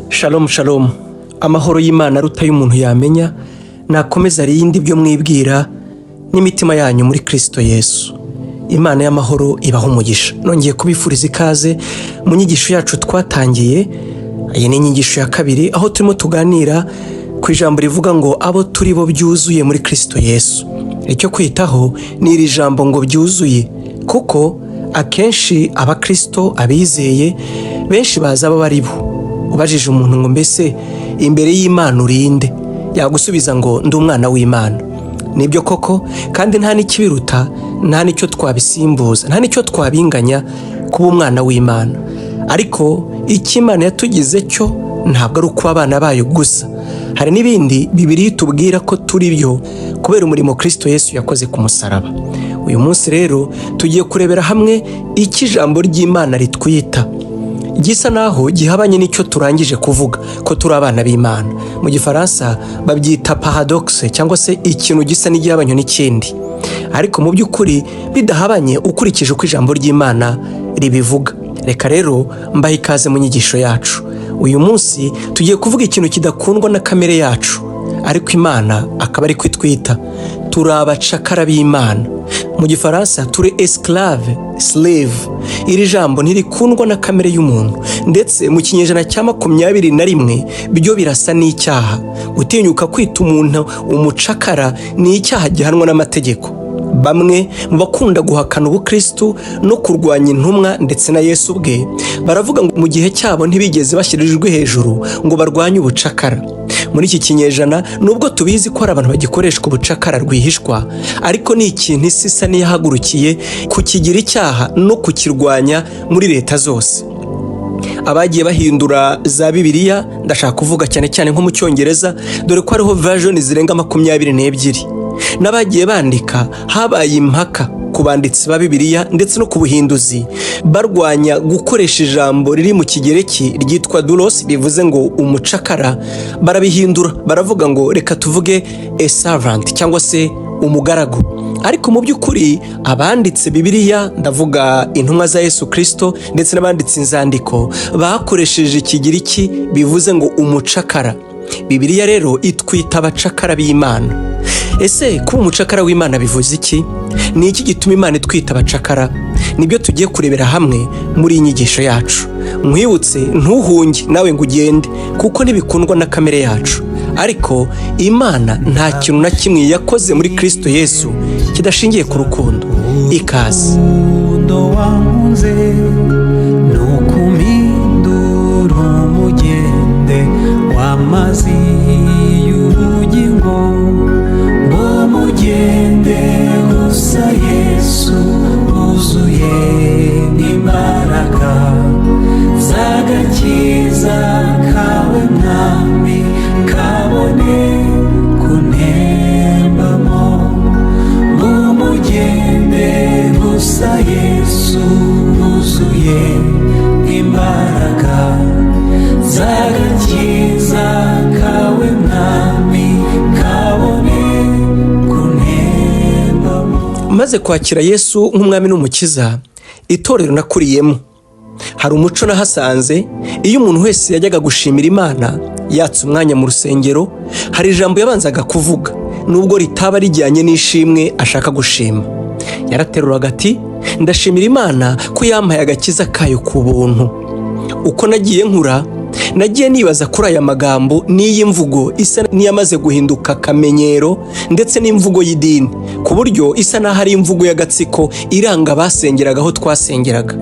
Shalom shalom, amahoro y'Imana aruta y'umuntu yamenya nakomeza arinde ibyo mwibwira n'imitima yanyu muri Kristo Yesu. Imana y'amahoro ibaha umugisha. Nongeye kubifuriza ikaze mu nyigisho yacu twatangiye. Iyi ni inyigisho ya kabiri, aho turimo tuganira ku ijambo rivuga ngo abo turi bo byuzuye muri Kristo Yesu. Icyo kwitaho ni iri jambo ngo byuzuye, kuko akenshi abakristo abizeye benshi bazi abo bari bo. Ubajije umuntu ngo mbese imbere y'Imana urinde, yagusubiza ngo ndi umwana w'Imana. Nibyo koko, kandi nta n'ikibiruta, nta n'icyo twabisimbuza, nta n'icyo twabinganya kuba umwana w'Imana. Ariko icyo Imana yatugize cyo ntabwo ari ukuba abana bayo gusa, hari n'ibindi Bibiliya itubwira ko turi byo kubera umurimo Kristo Yesu yakoze ku musaraba. Uyu munsi rero tugiye kurebera hamwe icyo ijambo ry'Imana ritwita, gisa naho gihabanye n'icyo turangije kuvuga ko turi abana b'Imana. Mu Gifaransa babyita paradoxe, cyangwa se ikintu gisa n'igihabanye n'ikindi, ariko mu by'ukuri bidahabanye ukurikije uko ijambo ry'Imana ribivuga. Reka rero mbahe ikaze mu nyigisho yacu. Uyu munsi tugiye kuvuga ikintu kidakundwa na kamere yacu, ariko Imana akaba ari kwitwita. Turi abacakara b'Imana. Mu Gifaransa turi esclave, slave. Iri jambo ntirikundwa na kamere y'umuntu, ndetse mu kinyejana cya 21 byo birasa n'icyaha. Gutinyuka kwita umuntu umucakara ni icyaha gihanwa n'amategeko. Bamwe mu bakunda guhakana ubukristu no kurwanya intumwa ndetse na Yesu ubwe baravuga ngo mu gihe cyabo ntibigeze bashyira ijwi hejuru ngo barwanye ubucakara. Muri iki kinyejana, nubwo tubizi ko hari abantu bagikoreshwa ubucakara rwihishwa, ariko ni ikintu isi isa n'iyahagurukiye kukigira icyaha no kukirwanya muri leta zose. Abagiye bahindura za Bibiliya, ndashaka kuvuga cyane cyane nko mu Cyongereza, dore ko hariho version zirenga 22, n'abagiye bandika, habaye impaka ku banditsi ba Bibiliya ndetse no ku buhinduzi, barwanya gukoresha ijambo riri mu Kigereki ryitwa doulos, bivuze ngo umucakara. Barabihindura, baravuga ngo reka tuvuge a servant cyangwa se umugaragu. Ariko mu by'ukuri abanditse Bibiliya, ndavuga intumwa za Yesu Kirisito ndetse n'abanditse inzandiko, bakoresheje Ikigiriki bivuze ngo umucakara. Bibiliya rero itwita abacakara b'Imana. Ese kuba umucakara w'Imana bivuze iki? Ni iki gituma Imana itwita abacakara? Nibyo tugiye kurebera hamwe muri iyi nyigisho yacu. Nkwibutse, ntuhunge nawe ngo ugende, kuko ntibikundwa na kamere yacu, ariko Imana nta kintu na kimwe yakoze muri Kristo Yesu kidashingiye ku rukundo. Ikaze. Urukundo wankunze nukumpindura umugende w'amazi y'ubugingo, ngo mugende gusa Yesu wuzuye n'imbaraga z'agakiza kawe, Mwami, kabone kuntembamo, mumugende gusa Yesu wuzuye imbaraga z'agakiza kawe, Mwami, kabone kuntembamo. Maze kwakira Yesu nk'umwami n'umukiza, itorero nakuriyemo hari umuco nahasanze. Iyo umuntu wese yajyaga gushimira Imana yatse umwanya mu rusengero, hari ijambo yabanzaga kuvuga, nubwo ritaba rijyanye n'ishimwe ashaka gushima. Yarateruraga ati: "Ndashimira Imana ko yampaye agakiza kayo ku buntu." Uko nagiye nkura, nagiye nibaza kuri aya magambo n'iyi mvugo isa n'iyamaze guhinduka akamenyero, ndetse n'imvugo y'idini, ku buryo isa n'aho ari imvugo y'agatsiko iranga abasengeraga aho twasengeraga.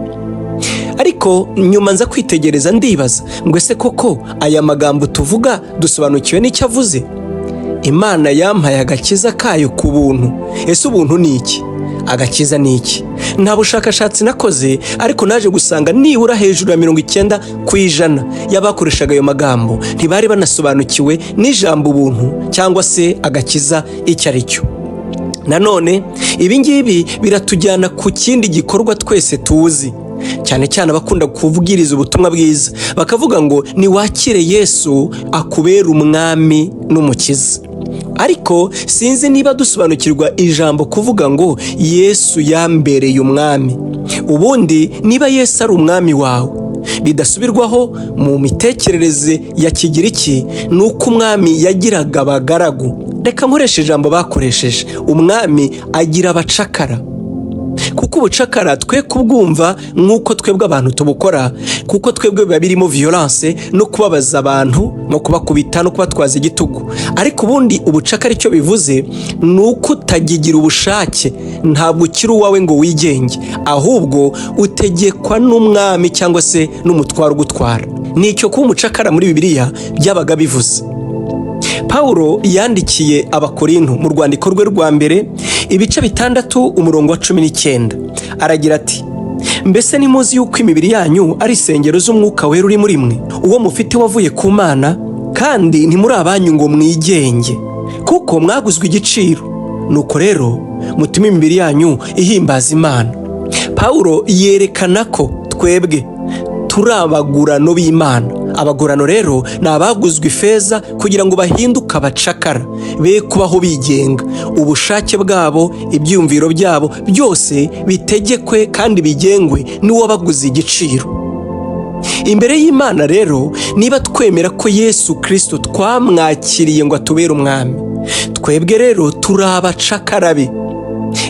Ariko nyuma nza kwitegereza, ndibaza ngo ese koko aya magambo tuvuga dusobanukiwe n'icyo avuze? Imana yampaye agakiza kayo ku buntu. Ese ubuntu ni iki? Agakiza ni iki? Nta bushakashatsi nakoze, ariko naje gusanga nibura hejuru ya 90% y'abakoreshaga ayo magambo ntibari banasobanukiwe n'ijambo ubuntu cyangwa se agakiza icyo ari cyo. Nanone ibi ngibi biratujyana ku kindi gikorwa twese tuzi, cyane cyane abakunda kubwiriza ubutumwa bwiza, bakavuga ngo niwakire Yesu akubere umwami n'umukiza. Ariko sinzi niba dusobanukirwa ijambo kuvuga ngo Yesu yambereye umwami. Ubundi niba Yesu ari umwami wawe bidasubirwaho, mu mitekerereze ya Kigiriki ni uko umwami yagiraga abagaragu. Reka nkoreshe ijambo bakoresheje: umwami agira abacakara. Kuko ubucakara twe kubwumva nk'uko twebwe abantu tubukora, kuko twebwe biba birimo violence no kubabaza abantu no kubakubita no kubatwaza igitugu. Ariko ubundi ubucakara icyo bivuze ni uko utagigira ubushake, ntabwo ukiri uwawe ngo wigenge, ahubwo utegekwa n'umwami cyangwa se n'umutwaro ugutwara. Ni icyo kuba umucakara muri Bibiliya byabaga bivuze. Pawulo yandikiye Abakorinto mu rwandiko rwe rwa mbere, ibice 6, umurongo wa 19, aragira ati: "Mbese nimuzi yuko imibiri yanyu ari insengero z'Umwuka Wera uri muri mwe, uwo mufite wavuye ku Mana, kandi ntimuri abanyu ngo mwigenge, kuko mwaguzwe igiciro? Nuko rero mutume imibiri yanyu ihimbaza Imana." Pawulo yerekana ko twebwe turi abagurano b'Imana. Abagurano rero ni abaguzwe ifeza kugira ngo bahinduke abacakara, be kubaho bigenga, ubushake bwabo, ibyiyumviro byabo byose bitegekwe kandi bigengwe n'uwabaguze igiciro. Imbere y'Imana rero, niba twemera ko Yesu Kirisito twamwakiriye ngo atubere umwami, twebwe rero turi abacakara be.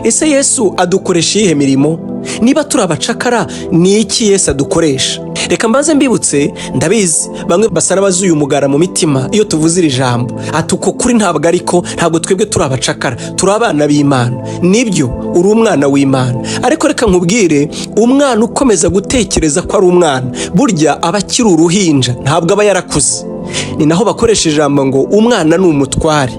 Ese Yesu adukoresha iyihe mirimo? Niba turi abacakara, ni iki Yesu adukoresha? Reka mbanze mbibutse. Ndabizi bamwe basa n'abazuye umugara mu mitima iyo tuvuze iri jambo, ati: "Uko kuri ntabwo, ariko ntabwo twebwe turi abacakara, turi abana b'Imana." Nibyo, uri umwana w'Imana, ariko reka nkubwire: umwana ukomeza gutekereza ko ari umwana, burya aba akiri uruhinja, ntabwo aba yarakuze. Ni naho bakoresha ijambo ngo umwana ni umutware.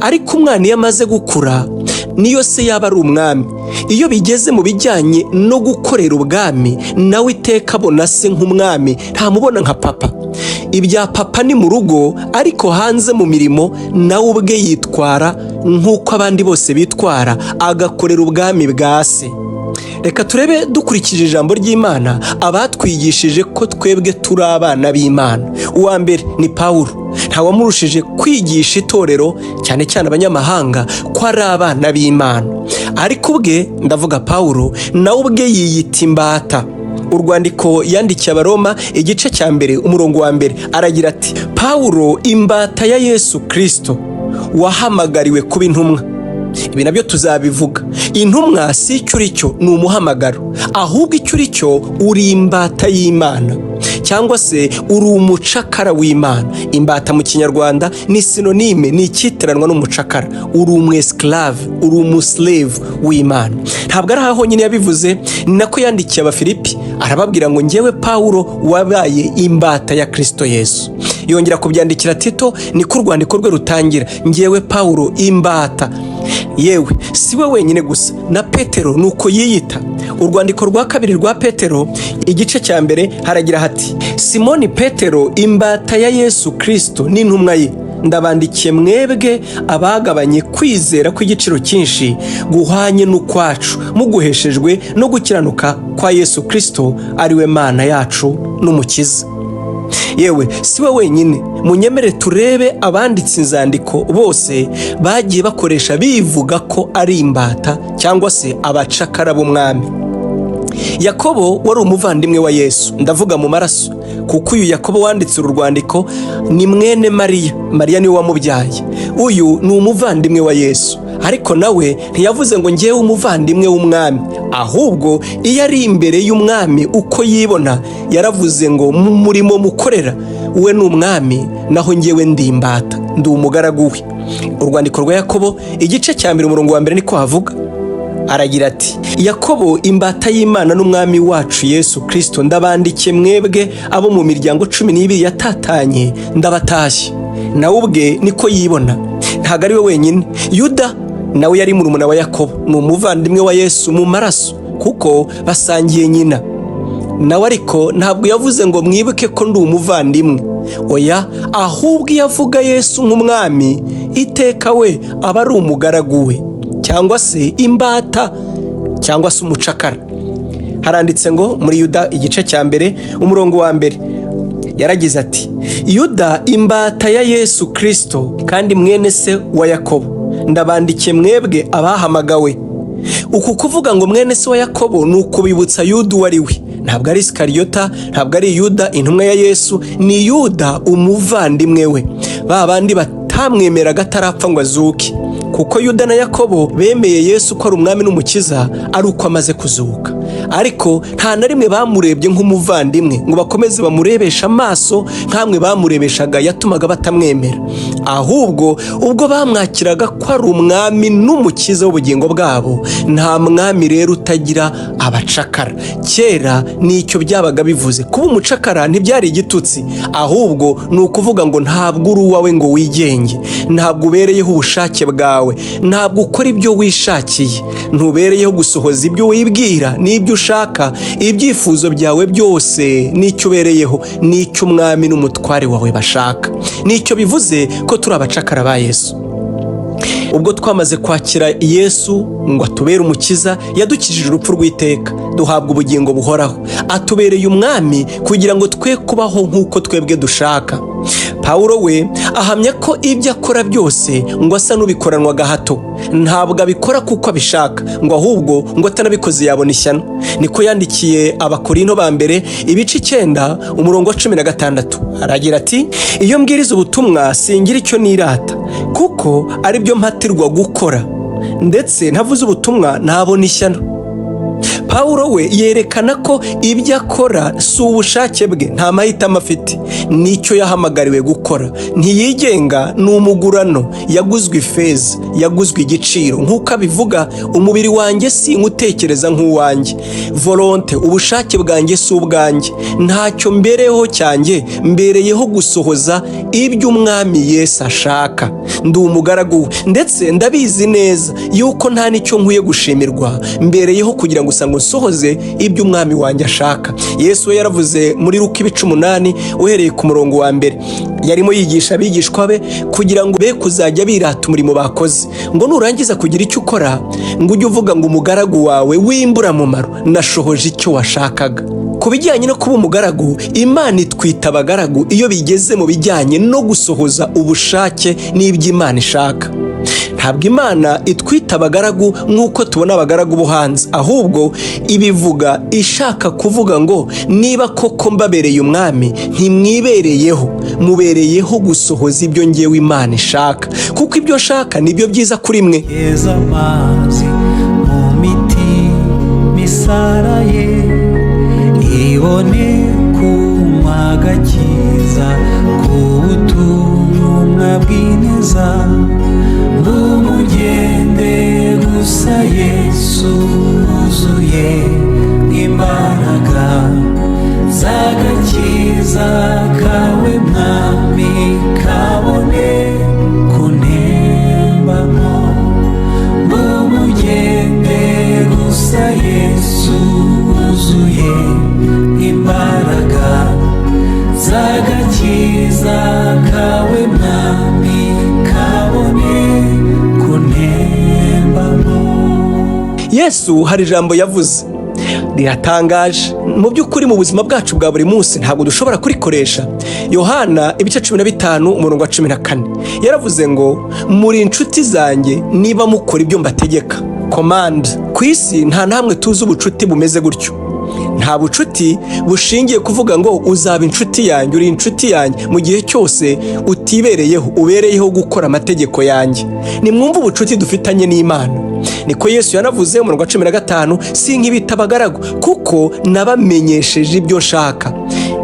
Ariko umwana iyo amaze gukura, niyo se yaba ari umwami, iyo bigeze mu bijyanye no gukorera ubwami, nawe iteka abona se nk'umwami, ntamubona nka papa. Ibya papa ni mu rugo, ariko hanze mu mirimo nawe ubwe yitwara nk'uko abandi bose bitwara, agakorera ubwami bwa se. Reka turebe dukurikije ijambo ry'Imana abatwigishije ko twebwe turi abana b'Imana. Uwa mbere ni Pawulo. Ntawamurushije kwigisha itorero, cyane cyane abanyamahanga, ko ari abana b'Imana. Ariko ubwe, ndavuga Pawulo, nawe ubwe yiyita imbata. Urwandiko yandikiye Abaroma, igice cya 1, umurongo wa 1, aragira ati: "Pawulo, imbata ya Yesu Kirisito, wahamagariwe kuba intumwa." Ibi nabyo tuzabivuga. Intumwa si icyo uri cyo, ni umuhamagaro. Ahubwo icyo uri cyo, uri imbata y'Imana cyangwa se uri umucakara w'Imana. Imbata mu Kinyarwanda ni synonyme, ni icyitiranwa n'umucakara. Uri umu esclave, uri umu slave w'Imana. Ntabwo ari aho honyine yabivuze, ni nako yandikiye Abafilipi, arababwira ngo: "Ngewe Pawulo wabaye imbata ya Kirisito Yesu." Yongera kubyandikira Tito, niko urwandiko rwe rutangira: "Ngewe Pawulo imbata." Yewe, si we wenyine gusa, na Petero ni uko yiyita. Urwandiko rwa kabiri rwa Petero, igice cya 1, haragira hati: "Simoni Petero, imbata ya Yesu Kirisito n'intumwa ye, ndabandikiye mwebwe abagabanye kwizera kw'igiciro cyinshi guhwanye n'ukwacu, muguheshejwe no gukiranuka kwa Yesu Kirisito, ari we Mana yacu n'Umukiza." Yewe, si we wenyine. Munyemere turebe abanditse inzandiko bose bagiye bakoresha bivuga ko ari imbata cyangwa se abacakara b'umwami. Yakobo wari umuvandimwe wa Yesu, ndavuga mu maraso, kuko uyu Yakobo wanditse uru rwandiko ni mwene Mariya, Mariya niwe wamubyaye. Uyu ni umuvandimwe wa Yesu, ariko nawe ntiyavuze ngo: "Ngewe umuvandimwe w'umwami." Ahubwo iyo ari imbere y'umwami uko yibona, yaravuze ngo mu murimo mukorera, we ni umwami, naho ngewe ndi imbata, ndi umugaragu we. Urwandiko rwa Yakobo, igice cya 1, umurongo wa 1, niko havuga. Aragira ati: "Yakobo, imbata y'Imana n'Umwami wacu Yesu Kirisito, ndabandikiye mwebwe abo mu miryango 12 yatatanye, ndabatashye." Nawe ubwe niko yibona. Ntabwo ari we wenyine. Yuda nawe yari murumuna wa Yakobo, ni umuvandimwe wa Yesu mu maraso kuko basangiye nyina. Nawe ariko ntabwo yavuze ngo: "Mwibuke ko ndi umuvandimwe." Oya, ahubwo iyo avuga Yesu nk'umwami, iteka we aba ari umugaragu we cyangwa se imbata cyangwa se umucakara. Haranditse ngo muri Yuda, igice cya 1, umurongo wa 1. Yaragize ati: "Yuda, imbata ya Yesu Kirisito kandi mwene se wa Yakobo, ndabandikiye mwebwe abahamagawe." Uku kuvuga ngo mwene se wa Yakobo ni ukubibutsa Yuda uwo ari we. Ntabwo ari Isikariyota, ntabwo ari Yuda intumwa ya Yesu, ni Yuda umuvandimwe we, ba bandi batamwemeraga atarapfa ngo azuke, kuko Yuda na Yakobo bemeye Yesu ko ari umwami n'umukiza ari uko amaze kuzuka, ariko nta na rimwe bamurebye nk'umuvandimwe ngo bakomeze bamurebeshe amaso nk'amwe bamurebeshaga yatumaga batamwemera. Ahubwo ubwo bamwakiraga ko ari umwami n'umukiza w'ubugingo bwabo. Nta mwami rero utagira abacakara. Kera nicyo byabaga bivuze kuba umucakara. Ntibyari igitutsi, ahubwo ni ukuvuga ngo ntabwo uri uwawe ngo wigenge, ntabwo ubereyeho ubushake bwawe, ntabwo ukora ibyo wishakiye, ntubereyeho gusohoza ibyo wibwira n'ibyo ushaka, ibyifuzo byawe byose. N'icyo ubereyeho n'icyo umwami n'umutware wawe bashaka. Nicyo bivuze ko turi abacakara ba Yesu. Ubwo twamaze kwakira Yesu ngo atubere umukiza, yadukijije urupfu rw'iteka, duhabwa ubugingo buhoraho. Atubereye umwami kugira ngo twe kubaho nk'uko twebwe dushaka. Pawulo we ahamya ko ibyo akora byose ngo asa n'ubikoranwa agahato. Ntabwo abikora kuko abishaka, ngo ahubwo ngo atanabikoze yabona ishyano. Niko yandikiye Abakorinto ba mbere ibice 9, umurongo wa 16, aragira ati: "Iyo mbwiriza ubutumwa singira icyo nirata, kuko ari byo mpatirwa gukora. Ndetse ntavuze ubutumwa ntabona ishyano." Pawulo we yerekana ko ibyo akora si ubushake bwe, nta mahitamo afite, nicyo yahamagariwe gukora. Ntiyigenga, ni umugurano, yaguzwe ifeza, yaguzwe igiciro. Nk'uko abivuga: "Umubiri wanjye si nywutekereza nk'uwanjye, volonté, ubushake bwanjye si ubwanjye, ntacyo mbereho cyanjye, mbereyeho gusohoza ibyo umwami Yesu ashaka. Ndi umugaragu we, ndetse ndabizi neza yuko nta n'icyo nkwiye gushimirwa, mbereyeho kugira ngo gusa ngo nsohoze ibyo umwami wanjye ashaka." Yesu we yaravuze muri Luka ibice 8, uhereye ku murongo wa mbere, yarimo yigisha abigishwa be kugira ngo be kuzajya birata umurimo bakoze, ngo nurangiza kugira icyo ukora, ngo ujye uvuga ngo: "Umugaragu wawe w'imburamumaro, nashohoje icyo washakaga." Ku bijyanye no kuba umugaragu, Imana itwita abagaragu iyo bigeze mu bijyanye no gusohoza ubushake n'ibyo Imana ishaka. Ntabwo Imana itwita abagaragu nk'uko tubona abagaragu bo hanze, ahubwo ibivuga ishaka kuvuga ngo niba koko mbabereye umwami, ntimwibereyeho, mubereyeho gusohoza ibyo ngewe Imana ishaka, kuko ibyo nshaka nibyo byiza kuri mwe. Geza amazi mu miti misaraye, ibone kunywa agakiza ku butumwa bw'ineza. Bumugende gusa Yesu wuzuye imbaraga z'agakiza kawe mwami, kabone kuntembamo. Bumugende gusa Yesu wuzuye imbaraga z'agakiza kawe mwami, kabone kuntembamo. Yesu hari ijambo yavuze riratangaje mu by'ukuri. Mu buzima bwacu bwa buri munsi ntabwo dushobora kurikoresha. Yohana ibice 15, umurongo wa 14, yaravuze ngo: "Muri inshuti zanjye niba mukora ibyo mbategeka." Command. Ku isi nta namwe tuzi ubucuti bumeze gutyo. Nta bucuti bushingiye kuvuga ngo uzaba inshuti yanjye, uri inshuti yanjye mu gihe cyose utibereyeho, ubereyeho gukora amategeko yanjye. Nimwumve ubucuti dufitanye n'Imana. Niko Yesu yanavuze umurongo wa 15: "Sinkibita abagaragu, kuko nabamenyesheje ibyo nshaka."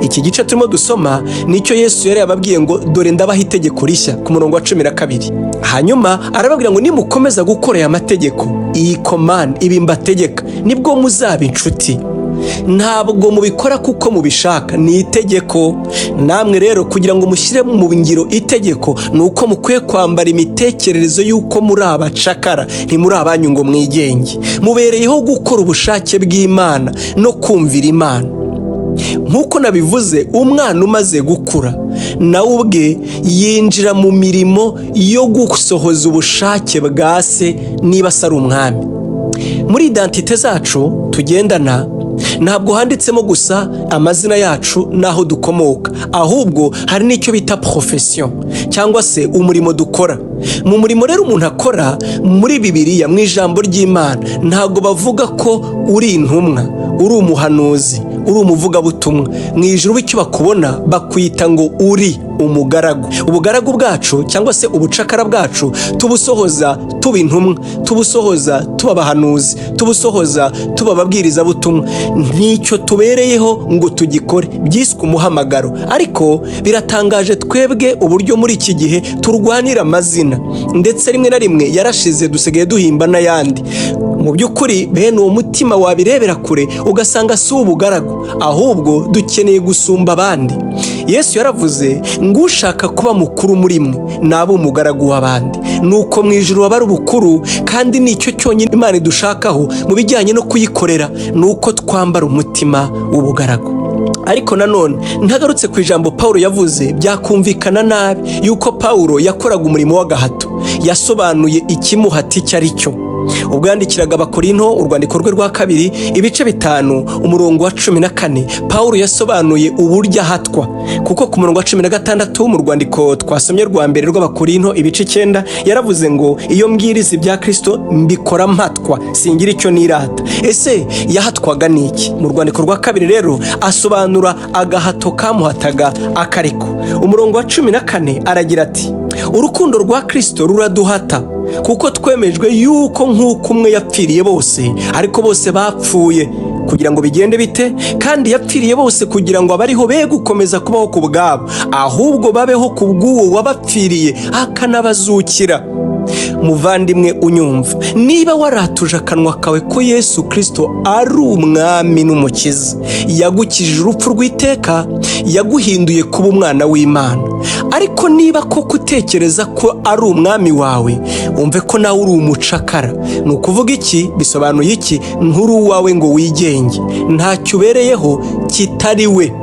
Iki gice turimo dusoma nicyo Yesu yari yababwiye ngo: "Dore ndabaha itegeko rishya", ku murongo wa 12. Hanyuma arababwira ngo: "Nimukomeza gukora aya mategeko, iyi command, ibi mbategeka, nibwo muzaba inshuti." Ntabwo mubikora kuko mubishaka, ni itegeko. Namwe rero kugira ngo mushyire mu ngiro itegeko, ni uko mukwiye kwambara imitekerereze y'uko muri abacakara, ntimuri abanyu ngo mwigenge. Mubereyeho gukora ubushake bw'Imana no kumvira Imana. Nk'uko nabivuze, umwana umaze gukura nawe ubwe yinjira mu mirimo yo gusohoza ubushake bwa se, niba se ari umwami. Muri identité zacu tugendana, Ntabwo handitsemo gusa amazina yacu n'aho dukomoka, ahubwo hari n'icyo bita profession cyangwa se umurimo dukora. Mu murimo rero umuntu akora muri Bibiliya, mu ijambo ry'Imana, ntabwo bavuga ko uri intumwa, uri umuhanuzi, uri umuvugabutumwa. Mu ijuru icyo bakubona bakwita ngo uri umugaragu. Ubugaragu bwacu cyangwa se ubucakara bwacu tubusohoza tuba intumwa, tubusohoza tuba abahanuzi, tubusohoza tuba ababwirizabutumwa. Nicyo tubereyeho ngo tugikore, byiswe umuhamagaro. Ariko biratangaje twebwe uburyo muri iki gihe turwanira amazina, ndetse rimwe na rimwe yarashize, dusigaye duhimba n'ayandi. Mu by'ukuri bene uwo mutima wabirebera kure ugasanga si ubugaragu, ahubwo dukeneye gusumba abandi. Yesu yaravuze ngo ushaka kuba mukuru muri mwe nabe umugaragu w'abandi. Nuko mu ijuru baba ari ubukuru, kandi nicyo cyonyine Imana idushakaho mu bijyanye no kuyikorera, ni uko twambara umutima w'ubugaragu. Ariko nanone ntagarutse ku ijambo Paul yavuze, byakumvikana nabi yuko Paul yakoraga umurimo w'agahato. Yasobanuye ikimuhata icyo ari cyo ubwo yandikiraga Abakorinto urwandiko rwe rwa kabiri, ibice 5, umurongo wa 14. Paul yasobanuye uburyo ahatwa, kuko ku murongo wa 16 mu rwandiko twasomye rwa mbere rw'Abakorinto ibice 9, yaravuze ngo iyo mbwiriza ibya Kristo mbikora mpatwa, singira icyo nirata. Ese yahatwaga n'iki? Mu rwandiko rwa kabiri rero asobanura agahato kamuhataga akariko. Umurongo wa 14 aragira ati: urukundo rwa Kristo ruraduhata, kuko twemejwe yuko nk'uko umwe yapfiriye bose, ariko bose bapfuye kugira ngo bigende bite? Kandi yapfiriye bose kugira ngo abariho be gukomeza kubaho ku bwabo, ahubwo babeho ku bw'uwo wabapfiriye akanabazukira. Muvandimwe unyumva, niba waratuje akanwa kawe ko Yesu Kirisito ari umwami n'umukiza, yagukijije urupfu rw'iteka, yaguhinduye kuba umwana w'Imana. Ariko niba koko utekereza ko ari umwami wawe, wumve ko nawe uri umucakara. Ni ukuvuga iki? Bisobanuye iki? Nturi uwawe ngo wigenge, ntacyo ubereyeho kitari we.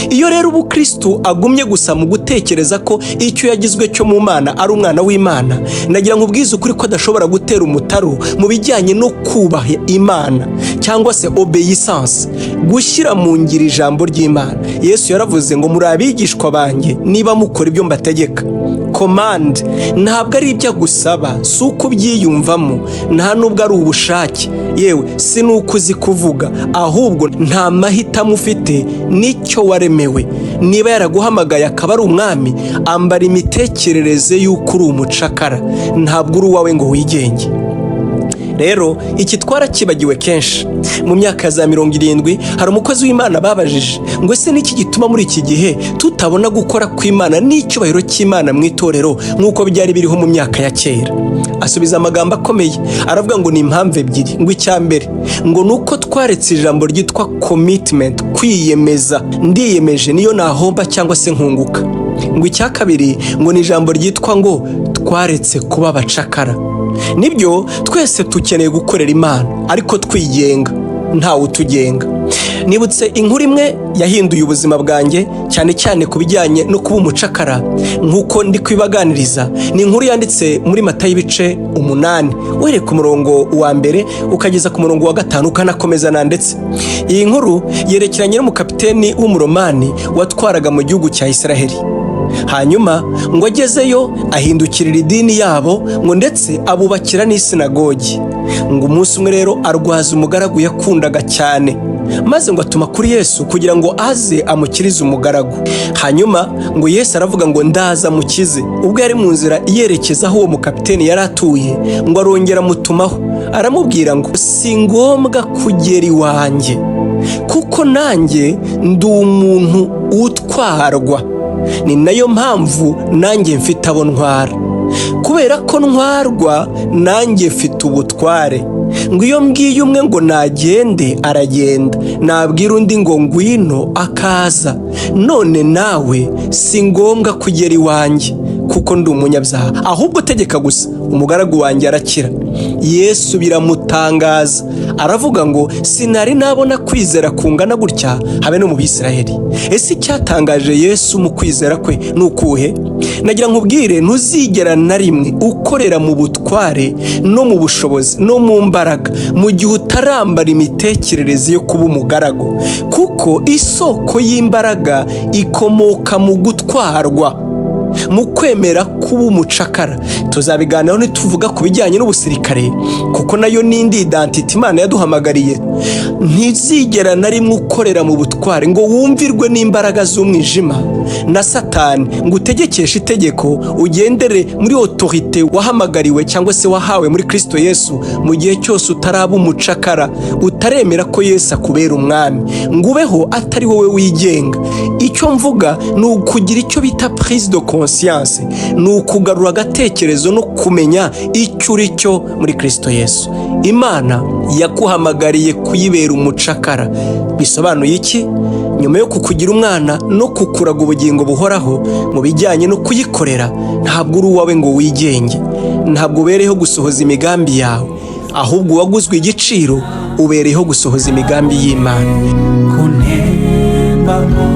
Iyo rero ubukristu agumye gusa mu gutekereza ko icyo yagizwe cyo mu Mana ari umwana w'Imana, nagira ngo ubwize ukuri ko adashobora gutera umutaru mu bijyanye no kubaha Imana cyangwa se obéissance, gushyira mu ngiro ijambo ry'Imana. Yesu yaravuze ngo muri abigishwa banjye niba mukora ibyo mbategeka. Commande ntabwo ari ibyo agusaba, si uko ubyiyumvamo, nta nubwo ari ubushake, yewe si n'uko uzi kuvuga, ahubwo nta mahitamo ufite, nicyo waremewe. Niba yaraguhamagaye akaba ari umwami, ambara imitekerereze y'uko uri umucakara, ntabwo uri uwawe ngo wigenge. Rero iki twarakibagiwe kenshi. Mu myaka ya za 70 hari umukozi w'Imana babajije ngo ese niki gituma muri iki gihe tutabona gukora kw'Imana n'icyubahiro cy'Imana mu itorero nk'uko byari biriho mu myaka ya kera? Asubiza amagambo akomeye, aravuga ngo ni impamvu ebyiri. Ngo icya mbere ngo ni uko twaretse ijambo ryitwa commitment, kwiyemeza, ndiyemeje niyo nahomba cyangwa se nkunguka. Ngo icya kabiri ngo ni ijambo ryitwa ngo twaretse kuba abacakara. Nibyo, twese dukeneye gukorera Imana ariko twigenga, ntawe utugenga. Nibutse inkuru imwe yahinduye ubuzima bwanjye, cyane cyane ku bijyanye no kuba umucakara nk'uko ndi kubibaganiriza. Ni inkuru yanditse muri Matayo ibice 8, uhereye ku murongo wa 1 ukageza ku murongo wa 5, ukanakomeza na ndetse. Iyi nkuru yerekeranye n'umukapiteni w'Umuromani watwaraga mu gihugu cya Israheli. Hanyuma ngo agezeyo ahindukirira idini yabo, ngo ndetse abubakira n'isinagogi. Ngo umunsi umwe rero arwaza umugaragu yakundaga cyane, maze ngo atuma kuri Yesu kugira ngo aze amukirize umugaragu. Hanyuma ngo Yesu aravuga ngo ndaza mukize. Ubwo yari mu nzira yerekeza aho uwo mukapiteni yari atuye, ngo arongera amutumaho, aramubwira ngo si ngombwa kugera iwanjye, kuko nanjye ndi umuntu utwarwa, ni nayo mpamvu nanjye mfite abo ntwara. Kubera ko ntwarwa, nanjye mfite ubutware. Ngo iyo mbwiye umwe ngo nagende, aragenda, nabwira undi ngo ngwino, akaza. None nawe si ngombwa kugera iwanjye kuko ndi umunyabyaha, ahubwo tegeka gusa umugaragu wanjye arakira. Yesu biramutangaza, Aravuga ngo sinari nabona kwizera kungana gutya habe no mu Bisirayeli. Ese icyatangaje Yesu mu kwizera kwe ni ukuhe? Nagira nkubwire, ntuzigera na rimwe ukorera mu butware no mu bushobozi no mu mbaraga mu gihe utarambara imitekerereze yo kuba umugaragu, kuko isoko y'imbaraga ikomoka mu gutwarwa, mu kwemera kuba umucakara. Tuzabiganiraho nituvuga ku bijyanye n'ubusirikare, kuko nayo ni indi identité Imana yaduhamagariye. Ntizigera na rimwe ukorera mu butware ngo wumvirwe n'imbaraga z'umwijima na Satani, ngo utegekeshe itegeko, ugendere muri autorité wahamagariwe cyangwa se wahawe muri Kristo Yesu, mu gihe cyose utaraba umucakara, utaremera ko Yesu akubera umwami, ngo ubeho atari wowe wigenga. Icyo mvuga ni ukugira icyo bita prise de conscience, ni ukugarura agatekerezo no kumenya icyo uri cyo muri Kristo Yesu. Imana yakuhamagariye kuyibera umucakara. Bisobanuye iki? Nyuma yo kukugira umwana no kukuraga ubugingo buhoraho mu bijyanye no kuyikorera, ntabwo uri uwawe ngo wigenge, ntabwo ubereyeho gusohoza imigambi yawe, ahubwo uwaguzwe igiciro ubereyeho gusohoza imigambi y'Imana. Kuntembamo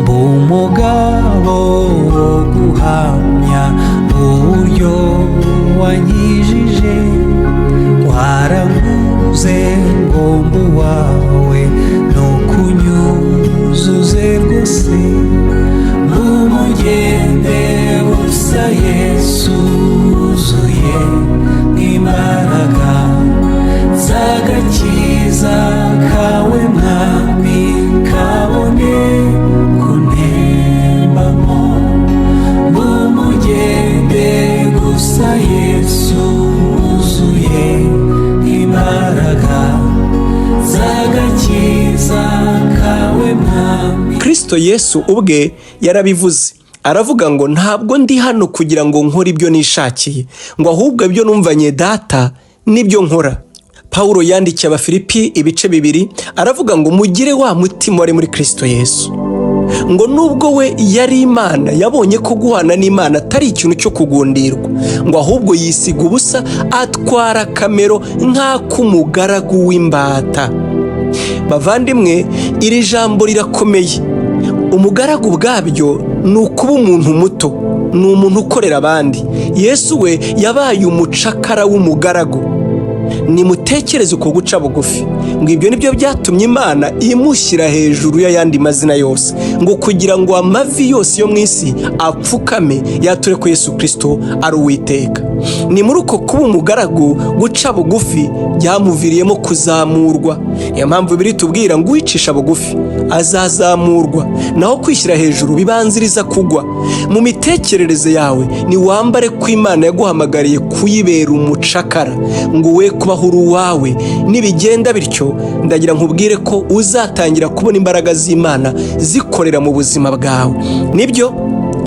mba umugabo wo guhamya uburyo wankijije, waranguze ngo mbe uwawe, nukunyuzuze rwose umugende gusa Yesu wuzuye imbaraga z'agakiza kawe mwami, kabone kuntembamo umugende gusa Yesu wuzuye imbaraga z'agakiza kawe mwami. Kristo Yesu ubwe yarabivuze, aravuga ngo ntabwo ndi hano kugira ngo nkore ibyo nishakiye, ngo ahubwo ibyo numvanye Data nibyo nkora. Pawulo yandikiye Abafilipi ibice 2, aravuga ngo mugire wa mutima wari muri Kristo Yesu, ngo nubwo we yari Imana, yabonye ko guhana n'Imana atari ikintu cyo kugundirwa, ngo ahubwo yisiga ubusa, atwara akamero nk'ak'umugaragu w'imbata. Bavandimwe, iri jambo rirakomeye. Umugaragu ubwabyo ni ukuba umuntu muto, ni umuntu ukorera abandi. Yesu we yabaye umucakara w'umugaragu. Nimutekereze uko guca bugufi, ngo ibyo nibyo byatumye Imana imushyira hejuru y'ayandi mazina yose, ngo kugira ngo amavi yose yo mu isi apfukame yature ko Yesu Kirisito ari Uwiteka. Ni muri uko kuba umugaragu, guca bugufi, byamuviriyemo kuzamurwa. Niyo mpamvu biri tubwira ngo uwicisha bugufi azazamurwa, naho kwishyira hejuru bibanziriza kugwa. Mu mitekerereze yawe niwambare ko Imana yaguhamagariye kuyibera umucakara, ngo we kubaho uri uwawe. Nibigenda bityo, ndagira nkubwire ko uzatangira kubona imbaraga z'Imana zikorera mu buzima bwawe. Nibyo,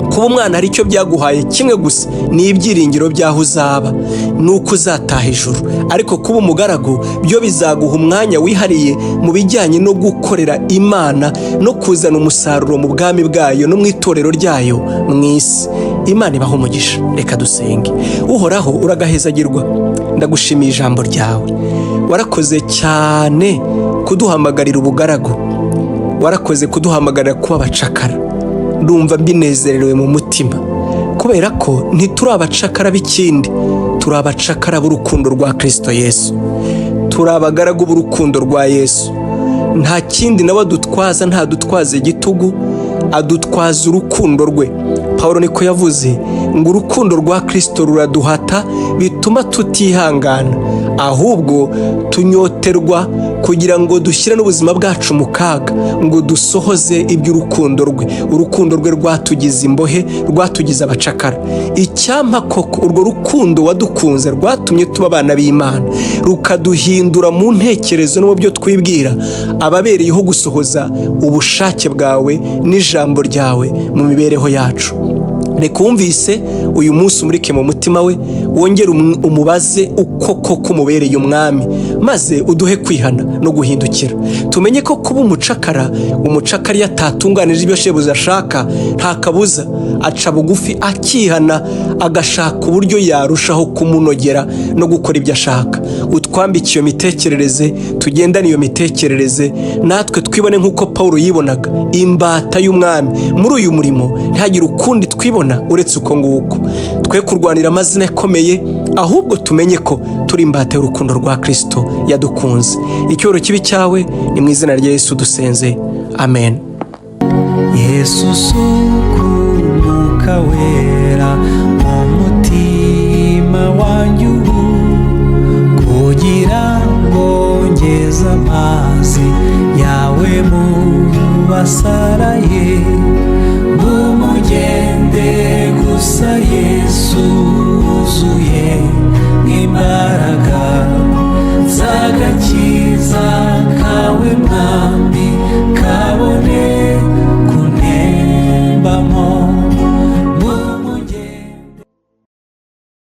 kuba umwana hari icyo byaguhaye kimwe gusa, ni ibyiringiro by'aho uzaba, ni uko uzataha ijuru. Ariko kuba umugaragu byo bizaguha umwanya wihariye mu bijyanye no gukorera Imana no kuzana umusaruro mu bwami bwayo no mu itorero ryayo mu isi. Imana ibaha umugisha. Reka dusenge. Uhoraho, uragahezagirwa, ndagushimiye ijambo ryawe. Warakoze cyane kuduhamagarira ubugaragu, warakoze kuduhamagarira kuba abacakara. Ndumva mbinezerewe mu mutima, kubera ko ntituri abacakara b'ikindi, turi abacakara b'urukundo rwa Kristo Yesu, turi abagaragu b'urukundo rwa Yesu. Nta kindi nawe adutwaza, ntadutwaza igitugu, adutwaza urukundo rwe. Paul niko yavuze ngo urukundo rwa Kristo ruraduhata, bituma tutihangana, ahubwo tunyoterwa kugira ngo dushyire n'ubuzima bwacu mu kaga ngo dusohoze iby'urukundo rwe. Urukundo rwe rwatugize imbohe, rwatugize abacakara. Icyampa koko urwo rukundo wadukunze rwatumye tuba abana b'Imana, rukaduhindura mu ntekerezo no mu byo twibwira, ababereyeho gusohoza ubushake bwawe n'ijambo ryawe mu mibereho yacu. Reka wumvise uyu munsi umurike mu mutima we, wongere umubaze uko koko umubereye umwami, maze uduhe kwihana no guhindukira, tumenye ko kuba umucakara, umucakara iyo atatunganije ibyo shebuja ashaka, nta kabuza aca bugufi akihana, agashaka uburyo yarushaho kumunogera no gukora ibyo ashaka. Utwambike iyo mitekerereze, tugendane iyo mitekerereze, natwe twibone nk'uko Pawulo yibonaga, imbata y'Umwami muri uyu murimo. Ntihagire ukundi twibona uretse uko nguko. Twe kurwanira amazina akomeye, ahubwo tumenye ko turi imbata y'urukundo rwa Kirisito yadukunze. Icyubahiro kibe icyawe. Ni mu izina rya Yesu dusenze, amen. Yesu, suka Umwuka Wera mu mutima wanjye ubu, kugira ngo ngeze amazi yawe mu basaraye.